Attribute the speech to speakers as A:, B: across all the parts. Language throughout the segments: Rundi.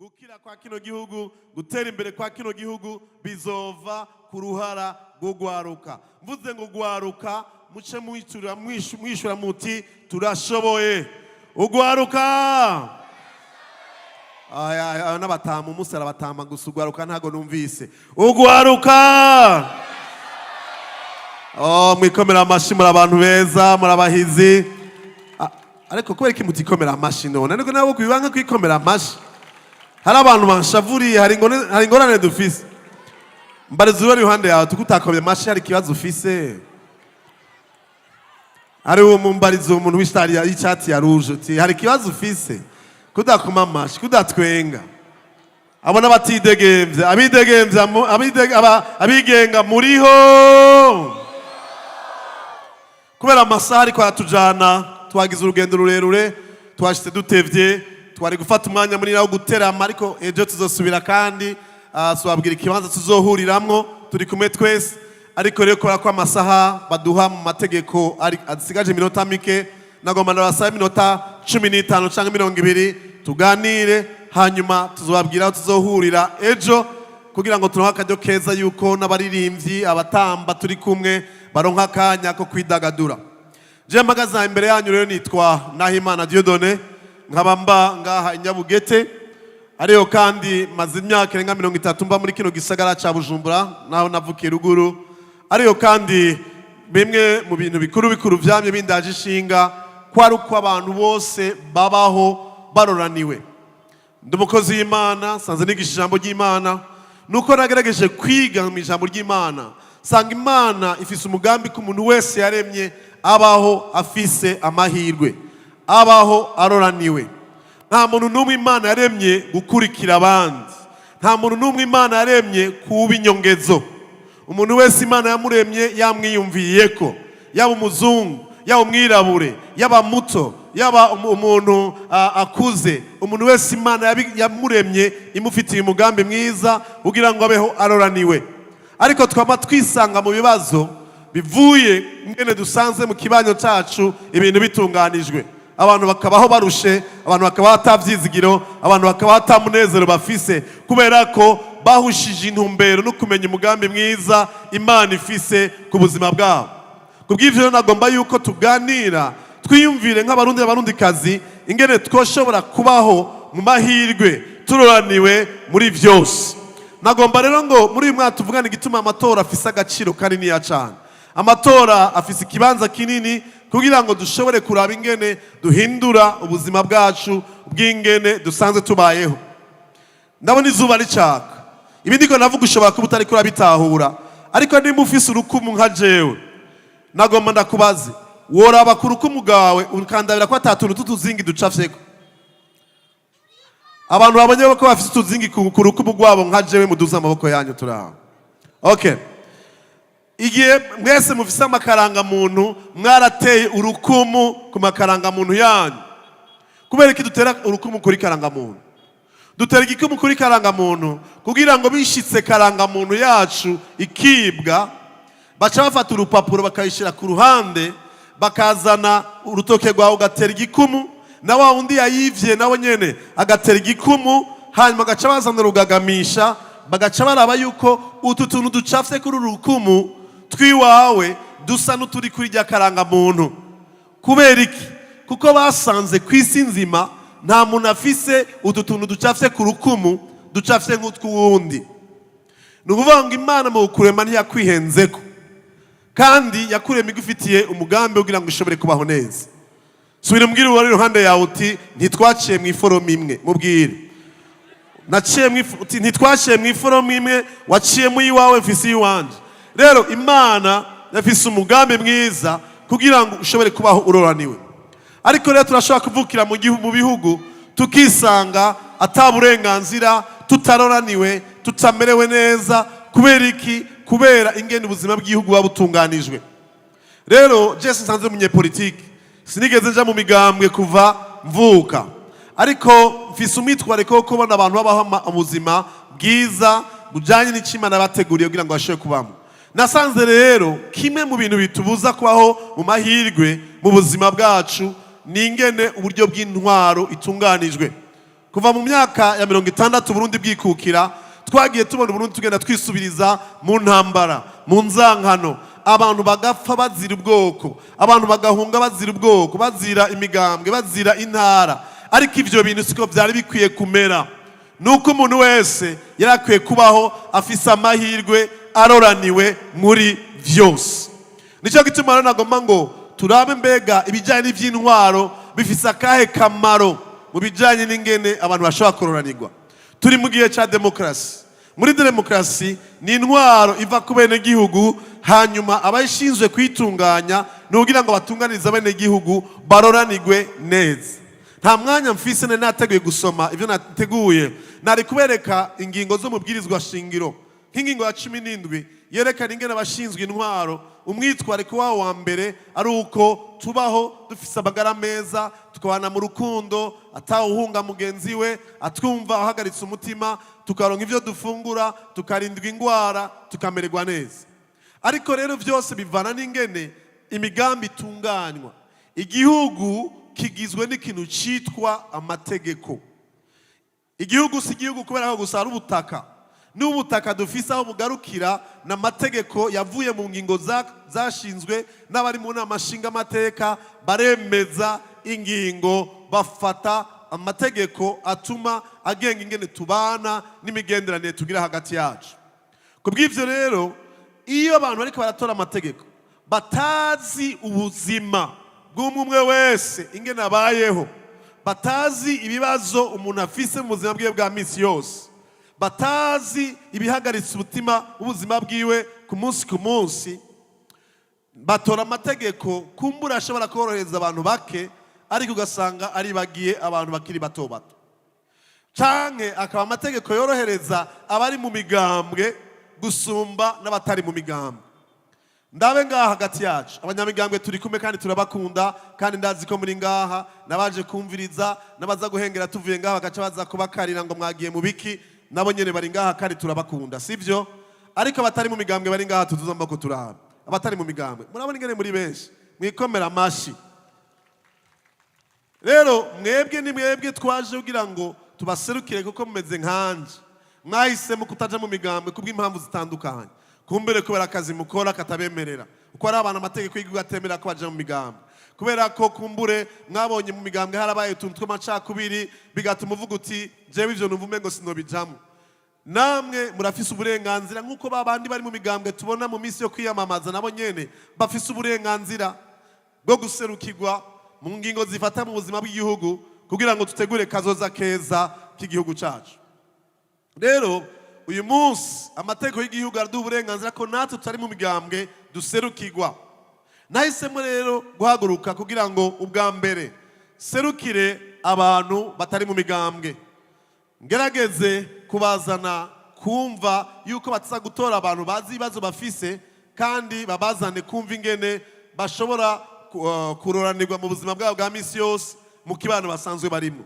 A: Gukira kwa kino gihugu, gutera imbere kwa kino gihugu bizova ku ruhara rw'ugwaruka. Mvuze ngo gwaruka, muce mwitura mwishura muti turashoboye. Ugwaruka. Aya, aya, n'abatama umunsi arabatama gusa, ugwaruka ntago numvise. Ugwaruka. Oh, mwikomera amashi, muri abantu beza, muri abahizi. Ariko kubera iki mutikomera amashi none? Ariko nabo kwibanga kwikomera amashi. Hari abantu banshavuriye, hari ingorane dufise. Mbariza uri iruhande yawe tukutakomye amashi, hari ikibazo ufise? Hari uwo mumbariza, umuntu w'isitari y'icyatsi ya rouge, uti hari ikibazo ufise kudakoma amashi, kudatwenga? Abo n'abatidegemvya, abidegemvya, abigenga muriho. Kubera amasaha ariko aratujana, twagize urugendo rurerure, twashitse dutevye, twari gufata umwanya munini wo guterama, ariko ejo tuzosubira kandi tubabwira ikibanza tuzohuriramwo turi kumwe twese. Ariko rero kubera ko amasaha baduha mu mategeko ari asigaje iminota mike, nagomba ndabasaba iminota 15 canke 20 tuganire, hanyuma tuzobabwira aho tuzohurira ejo kugira ngo turonke akaryo keza yuko n'abaririmbyi, abatamba turi kumwe baronka akanya ko kwidagadura. Je mpagaze imbere yanyu rero nitwa Nahimana Dieudonné, nkaba mba ngaha i Nyabugete, ariyo kandi maze imyaka irenga 30 mba muri kino gisagara ca Bujumbura, naho navukiye ruguru. Ariyo kandi bimwe mu bintu bikuru bikuru vyamye bindaje ishinga ko ari uko abantu bose babaho baroraniwe. Ndi umukozi w'Imana, sanze nigisha ijambo ry'Imana. Nuko nagerageje kwiga mu ijambo ry'Imana, sanga Imana ifise umugambi ko umuntu wese yaremye abaho afise amahirwe, abaho aroraniwe. Nta muntu n'umwe Imana yaremye gukurikira abandi, nta muntu n'umwe Imana yaremye kuba inyongezo. Umuntu wese Imana yamuremye yamwiyumviye ko yaba umuzungu, yaba umwirabure, yaba muto, yaba umuntu akuze, umuntu wese Imana yamuremye imufitiye umugambi mwiza kugira ngo abeho aroraniwe. Ariko twaba twisanga mu bibazo bivuye ngene dusanze mu kibanyo cacu ibintu bitunganijwe, abantu bakabaho barushe, abantu bakabaho atavyizigiro, abantu bakabaho atamunezero bafise, kubera ko bahushije intumbero no kumenya umugambi mwiza Imana ifise ku buzima bwabo. Kubw'ivyo rero nagomba yuko tuganira, twiyumvire nk'Abarundi n'Abarundikazi ingene twoshobora kubaho mu mahirwe, turoraniwe muri vyose. Nagomba rero ngo muri uyu mwaka tuvugane igituma amatora afise agaciro kaniniya cane. Amatora afise ikibanza kinini kugira ngo dushobore kuraba ingene duhindura ubuzima bwacu bw'ingene dusanzwe tubayeho. Ndabona izuba ricaka. Ibi ndiko navuga ushobora kuba utariko urabitahura, ariko nimba ufise urukumu nka jewe, nagomba ndakubaze: woraba ku rukumu bwawe ukandabira ko ata tuntu tw'utuzingi ducafyeko? Abantu babonye ko bafise utuzingi ku rukumu rwabo nka jewe, muduze amaboko yanyu turaho. Okay, igihe mwese mufise amakarangamuntu, mwarateye urukumu ku makarangamuntu yanyu. Kubera iki dutera urukumu kuri karangamuntu? Dutera igikumu kuri karangamuntu kugira ngo bishitse karangamuntu yacu ikibwa, baca bafata urupapuro bakayishyira ku ruhande, bakazana urutoke rwawe ugatera igikumu, na wa wundi yayivye nawe nyene agatera igikumu, hanyuma bagaca bazana rugagamisha, bagaca baraba yuko utu tuntu ducafye kuri uru rukumu twiwawe dusa n'uturi kuri rya karangamuntu. Kubera iki? Kuko basanze ku isi nzima nta muntu afise utu tuntu ducafye ku rukumu ducafye nk'utw'uwundi. Ni ukuvuga ngo Imana mu kurema ntiyakwihenzeko, kandi yakurema igufitiye umugambi kugira ngo ushobore kubaho neza. Subira umbwire uwari iruhande yawe uti ntitwaciye mu iforomo imwe. Mubwire naciye mu uti ntitwaciye mu iforomo imwe, waciye mu iwawe, mfise iwanje. Rero Imana yafise umugambi mwiza kugira ngo ushobore kubaho uroraniwe. Ariko rero turashobora kuvukira mu gihugu, mu bihugu tukisanga ata burenganzira, tutaroraniwe, tutamerewe neza. Kubera iki? Kubera ingene ubuzima bw'igihugu buba butunganijwe. Rero je nsanzwe umunyepolitiki, sinigeze nja mu migambwe kuva mvuka, ariko mfise umwitwariko wo kubona abantu babaho ubuzima bwiza bujanye n'icyo Imana yabateguriye kugira ngo bashobore kubamo. Nasanze rero kimwe mu bintu bitubuza kubaho mu mahirwe mu buzima bwacu ni ingene uburyo bw'intwaro itunganijwe. Kuva mu myaka ya 60 Burundi bwikukira, twagiye tubona Burundi tugenda twisubiriza mu ntambara, mu nzankano, abantu bagapfa bazira ubwoko, abantu bagahunga bazira ubwoko, bazira imigambwe, bazira intara. Ariko ivyo bintu siko vyari bikwiye kumera. Nuko umuntu wese yari akwiye kubaho afise amahirwe, aroraniwe muri vyose. Nicyo gituma rero nagomba ngo turabe mbega ibijyanye n'iby'intwaro bifise akahe kamaro mu bijyanye n'ingene abantu bashobora kororanirwa. Turi mu gihe cya demokarasi. Muri demokarasi ni intwaro iva ku benegihugu, hanyuma abayishinzwe kuyitunganya ni ukugira ngo batunganirize abenegihugu baroranirwe neza. Nta mwanya mfise, nari nateguye gusoma ibyo nateguye, nari kubereka ingingo zo mu bwirizwa shingiro, nk'ingingo ya 17 yerekana ingene abashinzwe intwaro umwitwariko wabo wa mbere ari uko tubaho dufise amagara meza, tukabana mu rukundo, atawuhunga mugenzi we, atwumva ahagaritse umutima, tukaronka ibyo dufungura, tukarindwa ingwara, tukamererwa neza. Ariko rero byose bivana n'ingene imigambi itunganywa. Igihugu kigizwe n'ikintu cyitwa amategeko. Igihugu si igihugu kubera ko gusa hari ubutaka. N'ubutaka dufise aho bugarukira n'amategeko yavuye mu ngingo zashinzwe n'abari mu nama nshingamateka, baremeza ingingo, bafata amategeko atuma agenga ingene tubana n'imigenderanire tugira hagati yacu. Ku bw'ivyo rero, iyo abantu bariko baratora amategeko batazi ubuzima bw'umwe umwe wese ingene abayeho, batazi ibibazo umuntu afise mu buzima bwiwe bwa misi yose, batazi ibihagaritse umutima w'ubuzima bwiwe ku munsi ku munsi, batora amategeko kumbura ashobora korohereza abantu bake, ariko ugasanga aribagiye abantu bakiri bato bato, canke akaba amategeko yorohereza abari mu migambwe gusumba n'abatari mu migambwe. Ndabe ngaha hagati yacu abanyamigambwe turi kumwe, kandi turabakunda, kandi ndazi ko muri ngaha nabaje kumviriza, n'abaza guhengera tuvuye ngaha bagaca baza kubakarira ngo mwagiye mu biki, nabo nyene bari ngaha kandi turabakunda, sivyo? Ariko abatari mu migambwe bari ngaha, tuduze amaboko turaba abatari mu migambwe. Murabona ingene muri benshi, mwikomera amashi. Rero mwebwe ni mwebwe twaje kugira ngo tubaserukire, kuko mumeze nkanje, mwahisemo kutaja mu migambwe kubw'impamvu zitandukanye, kumbere kubera akazi mukora katabemerera, uko ari abantu amategeko y'igihugu atemera ko baja mu migambwe, kubera ko kumbure mwabonye mu migambwe harabaye utuntu tw'amacakubiri, bigatuma uvuga uti jewe ivyo numva umengo sinobijamwo. Namwe murafise uburenganzira nk'uko ba bandi bari mu migambwe tubona mu minsi yo kwiyamamaza, nabo nyene bafise uburenganzira bwo guserukirwa mu ngingo zifata mu buzima bw'igihugu, kugira ngo tutegure kazoza keza k'igihugu cacu. Rero uyu munsi amategeko y'igihugu araduha uburenganzira ko natwe tutari mu migambwe duserukirwa. Nahisemo rero guhaguruka kugira ngo ubwa mbere serukire abantu batari mu migambwe, ngerageze kubazana kumva yuko bataza gutora abantu bazi ibibazo bafise, kandi babazane kumva ingene bashobora kuroranirwa mu buzima bwabo bwa misi yose mu kibano basanzwe barimo.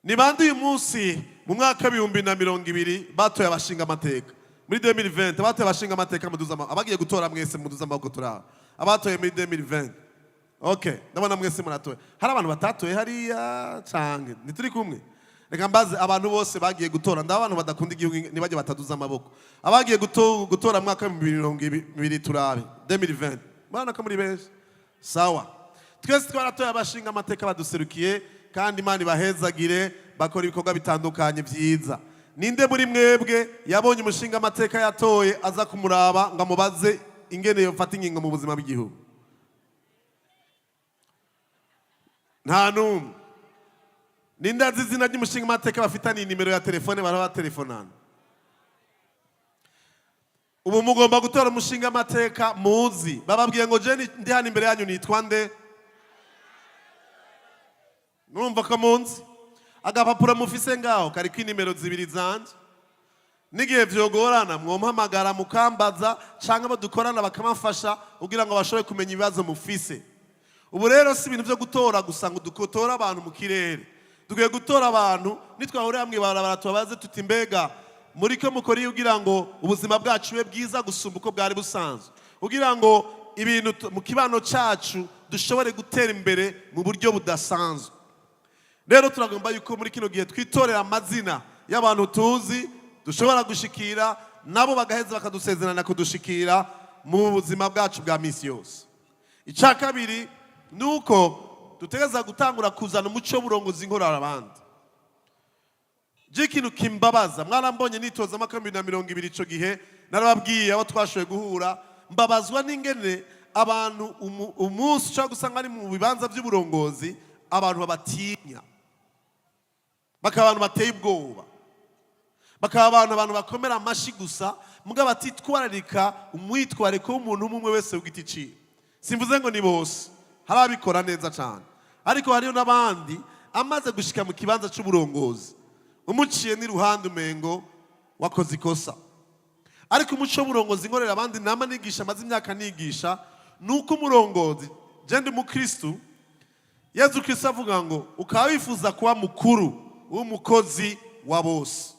A: Ni bande uyu munsi mu mwaka w'2020 batoye abashinga amateka muri 2020? Abatoye abashinga amateka muduze amaboko. Abagiye gutora mwese muduze amaboko turaba abatoye muri 2020. Okay, ndabona mwese muratoye. Hari abantu batatoye hariya canke ntituri kumwe? Reka mbaze abantu bose bagiye gutora. Ndaba abantu badakunda igihugu ntibajye bataduza amaboko. Abagiye gutora mu mwaka w'2020 turabe 2020. Murabona ko muri benshi. Sawa, twese twaratoye abashinga amateka baduserukiye, kandi Imana ibahezagire, bakora ibikorwa bitandukanye byiza. Ninde muri mwebwe yabonye umushinga amateka yatoye aza kumuraba ngo amubaze ingene yofata ingingo mu buzima bw'igihugu? Nta n'umwe. Ninde azi izina ry'umushinga amateka bafitaniye nimero ya telefone, barabatelefonana? Ubu mugomba gutora umushinga amateka muzi. Bababwiye ngo je ndi hano imbere yanyu nitwa nde? Murumva ko munzi. Agapapuro mufise ngaho kariko inimero zibiri zanje. N'igihe vyogorana mwompamagara mukambaza, canke abo dukorana bakamafasha kugira ngo bashobore kumenya ibibazo mufise. Ubu rero si ibintu vyo gutora gusa ngo dukotore abantu mu kirere. Dukwiye gutora abantu nitwahurira mw'ibarabara tubabaze tuti mbega muriko mukora iyo kugira ngo ubuzima bwacu bube bwiza gusumba uko bwari busanzwe, kugira ngo ibintu mu kibano cacu dushobore gutera imbere mu buryo budasanzwe. Rero turagomba yuko muri kino gihe twitorera amazina y'abantu tuzi dushobora gushikira, nabo bagaheza bakadusezerana kudushikira mu buzima bwacu bwa misi yose. Icya kabiri ni uko dutegereza gutangura kuzana umuco w'uburongozi nkorera abandi. Je, ikintu kimbabaza, mwarambonye nitoza amaka 2020, ico gihe narababwiye abo twashoboye guhura, mbabazwa n'ingene abantu umunsi ushobora gusanga ari mu bibanza by'uburongozi, abantu babatinya, bakaba abantu bateye ubwoba, bakaba abantu bakomera amashi gusa, mugabo batitwararika umwitwariko w'umuntu umwe umwe wese ku giti ciwe. Simvuze ngo ni bose, hari ababikora neza cyane, ariko hariyo n'abandi amaze gushika mu kibanza c'uburongozi, umuciye n'iruhande umengo wakoze ikosa. Ariko umuco w'uburongozi nkorera abandi nama nigisha, amaze imyaka nigisha, ni uko umurongozi, je ndi umukristu, Yezu Kristo avuga ngo ukaba wifuza kuba mukuru, w'umukozi wa bose.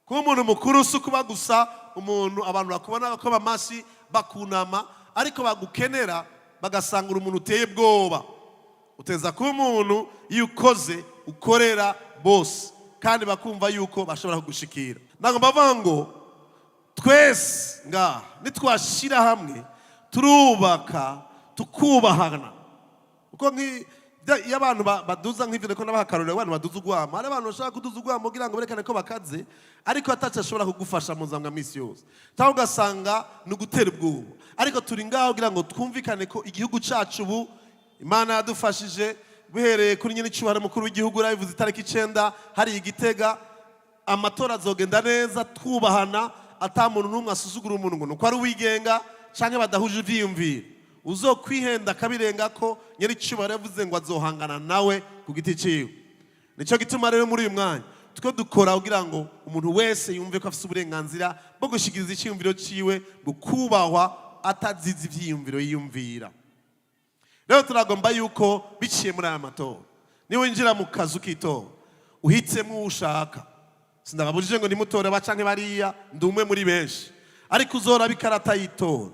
A: Kuba umuntu mukuru si ukuba gusa umuntu abantu bakubona bakoma amashyi, bakunama, ariko bagukenera bagasanga uri umuntu uteye ubwoba. Uteza kuba umuntu iyo ukoze ukorera bose, kandi bakumva yuko bashobora kugushikira. Ntabwo bavuga ngo twese ngaha nitwashyira hamwe turubaka, tukubahana, kuko iyo abantu baduza nk'ivyo, niko nabaha akarorero, abantu baduza urwamo, hari abantu bashaka kuduza urwamo kugira ngo berekane ko bakaze, ariko ataco ashobora kugufasha mu buzima bwa misi yose, cyangwa ugasanga ni ugutera ubwoba. Ariko turi ngaho kugira ngo twumvikane ko igihugu cacu ubu Imana yadufashije, bihereye kuri nyine icyubahiro mukuru w'igihugu yarabivuze itariki 9 hari igitega, amatora azogenda neza, twubahana, ata muntu n'umwe asuzugura umuntu ngo nuko ari uwigenga canke badahuje ivyiyumviro. Uzokwihenda akabirenga ko nyiri icyubahiro yavuze ngo azohangana nawe ku giti ciwe. Nicyo gituma rero muri uyu mwanya two dukora kugira ngo umuntu wese yumve ko afite uburenganzira bwo gushikiriza icyiyumviro ciwe, bukubahwa, atazize ivyiyumviro yiyumvira. Rero turagomba yuko biciye muri aya matora, niba winjira mu kazu k'itora uhitsemo uwo ushaka, sindababujije ngo nimutore ba canke bariya, ndi umwe muri benshi, ariko uzoraba ikarata y'itora,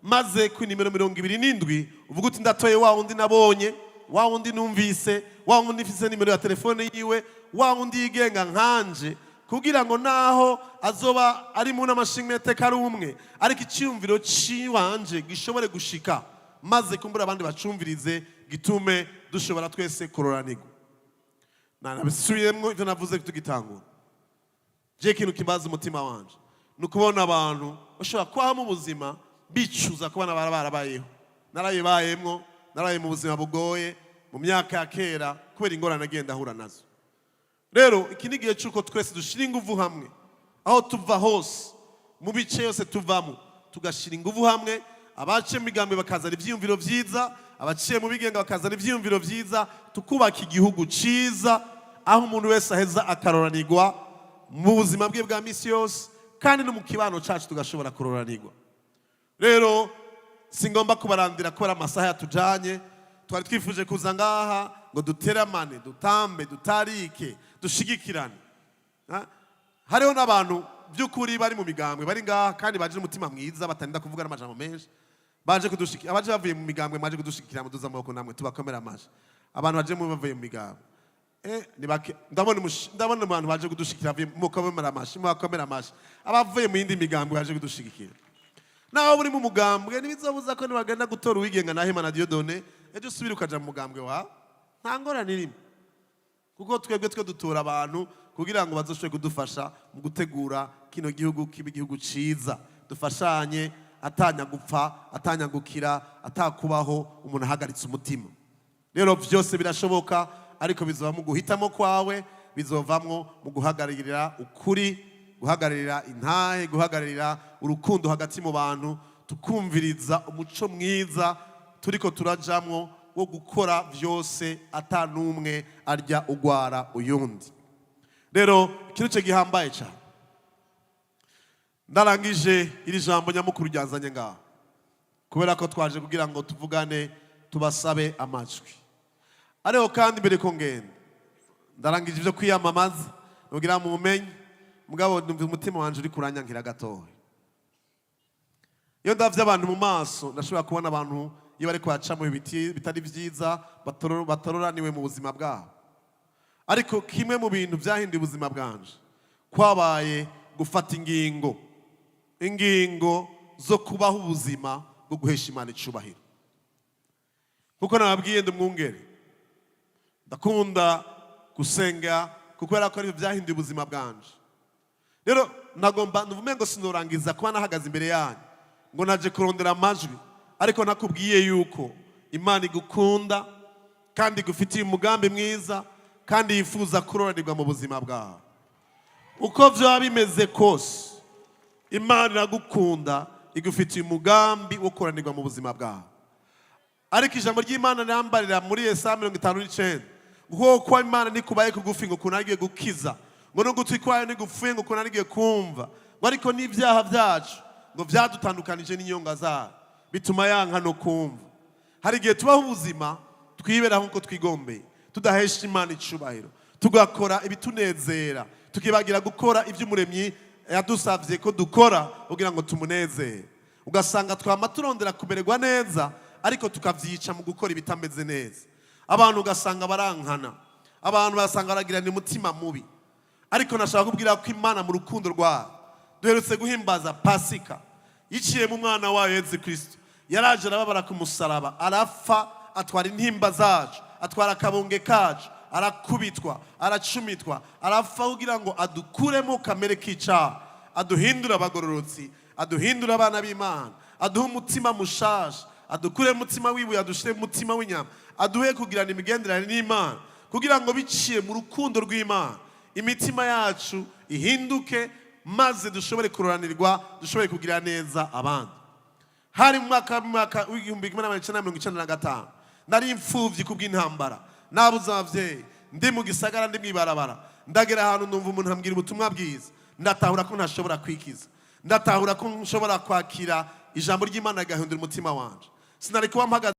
A: maze ku nimero 27 uvuga uti: "Ndatoye wa wundi nabonye, wa wundi numvise, wa wundi mfise nimero ya telefone yiwe, wa wundi yigenga nkanje," kugira ngo naho azoba ari mu nama nshingamateka ari umwe, ariko icyumviro ciwanje gishobore gushika, maze kumbura abandi bacumvirize, gitume dushobora twese kuroranirwa. Nabisubiyemwo ivyo navuze tugitangura. Je, ikintu kimbaza umutima wanje ni ukubona abantu bashobora kubaho mu buzima bicuza kubona barabayeho. Narabibayemwo, narabaye mu buzima bugoye mu myaka ya kera kubera ingorane agenda ahura nazo. Rero iki ni igihe cy'uko twese dushyira ingufu hamwe, aho tuva hose, mu bice yose tuvamo, tugashyira ingufu hamwe. Abaciye mu migambi bakazana ibyiyumviro byiza, abaciye mu bigenga bakazana ibyiyumviro byiza, tukubaka igihugu cyiza aho umuntu wese aheza akaroranirwa mu buzima bwe bwa misi yose, kandi no mu kibano cyacu tugashobora kuroranirwa. Rero singomba kubarandira kubera amasaha yatujanye. Twari twifuje kuza ngaha ngo duteramane, dutambe, dutarike, dushigikirane. Ha? Hariho n'abantu by'ukuri bari mu migambwe bari ngaha kandi baje n'umutima mwiza, batarinda kuvuga n'amajambo menshi, baje kudushikira. Abaje bavuye mu migambwe, mwaje kudushigikira, muduza amaboko namwe tubakomera amashi. Abantu baje mu bavuye mu migambwe, ni bake. Ndabona abantu baje kudushigikira mukomera amashi, mubakomera amashi. Abavuye mu yindi migambwe baje kudushigikira, naho buri mu mugambwe ntibizobuza ko nibagenda gutora uwigenga Nahimana Dieudonné, ejo usubire ukaja mu mugambwe wawe, nta ngorane irimo, kuko twebwe twe dutora abantu kugira ngo bazoshobore kudufasha mu gutegura kino gihugu kiba igihugu ciza, dufashanye, atanya gupfa, atanya gukira, atakubaho umuntu ahagaritse umutima. Rero byose birashoboka, ariko bizova mu guhitamo kwawe, bizovamwo mu guhagararira ukuri, guhagararira intahe, guhagararira urukundo hagati mu bantu, tukumviriza umuco mwiza turiko turajamwo wo gukora byose ata n'umwe arya ugwara uyundi. Rero ikintu cyo gihambaye cyane, ndarangije iri jambo nyamukuru ryanzanye ngaha, kubera ko twaje kugira ngo tuvugane, tubasabe amajwi. Ariko kandi mbere ko ngenda, ndarangije ibyo kwiyamamaza nugira mu mumenye, mugabo numva umutima wanje uri kuranyankira gatoya. Iyo ndavye abantu mu maso, ndashobora kubona abantu iyo bariko baca mu biti bitari vyiza, bataroraniwe mu buzima bwabo. Ariko kimwe mu bintu byahinduye ubuzima bwanje kwabaye gufata ingingo zo kubaho ubuzima bwo guhesha Imana icubahiro. Nkuko nababwiye, ndi umwungere, ndakunda gusenga kubera ko aribyo byahinduye ubuzima bwanje. Rero nagomba nuvume ngo sinorangiza kuba nahagaze imbere yanyu ngo naje kurondera amajwi, ariko nakubwiye yuko Imana igukunda kandi igufitiye umugambi mwiza kandi yifuza kuroranirwa mu buzima bwawe. Uko byaba bimeze kose, Imana iragukunda, igufitiye umugambi wo kuroranirwa mu buzima bwawe. Ariko ijambo ry'Imana rirambarira muri Yesaya 59 ngo kuba Imana ntikubaye kugufi ngo kunanigiye gukiza, ngo n'ugutwi kwayo ntigupfuye ngo kunanigiye kumva, ngo ariko n'ibyaha byacu ngo byadutandukanije n'inyonga zayo, bituma yanka no kumva. Hari igihe tubaho ubuzima twiberaho nk'uko twigombeye, tudahesha Imana icubahiro, tugakora ibitunezera, tukibagira gukora ibyo Umuremyi yadusabye ko dukora kugira ngo tumunezere. Ugasanga twama turondera kumererwa neza, ariko tukavyica mu gukora ibitameze neza. Abantu ugasanga barankana, abantu basanga baragirana umutima mubi. Ariko nashaka kubwira ko Imana mu rukundo rwayo, duherutse guhimbaza Pasika, yiciye mu mwana wayo Yesu Kristo, yaraje arababara ku musaraba, arapfa, atwara intimba zacu, atwara akabunge kacu, arakubitwa, aracumitwa, arapfa kugira ngo adukuremo kamere k'icaha, aduhindure abagororotsi, aduhindure abana b'Imana, aduhe umutima mushasha, adukure umutima w'ibuye adushire mu mutima w'inyama, aduhe kugirana imigenderanire n'Imana, kugira ngo biciye mu rukundo rw'Imana imitima yacu ihinduke, maze dushobore kuroranirwa, dushobore kugira neza abandi. Hari mu mwaka w'1995, nari imfuvyi kubw'intambara, nabuze abavyeyi, ndi mu gisagara, ndi mw'ibarabara. Ndagera ahantu numva umuntu ambwira ubutumwa bwiza, ndatahura ko ntashobora kwikiza, ndatahura ko nshobora kwakira ijambo ry'Imana rigahindura umutima wanje. Sinari kuba mpagaze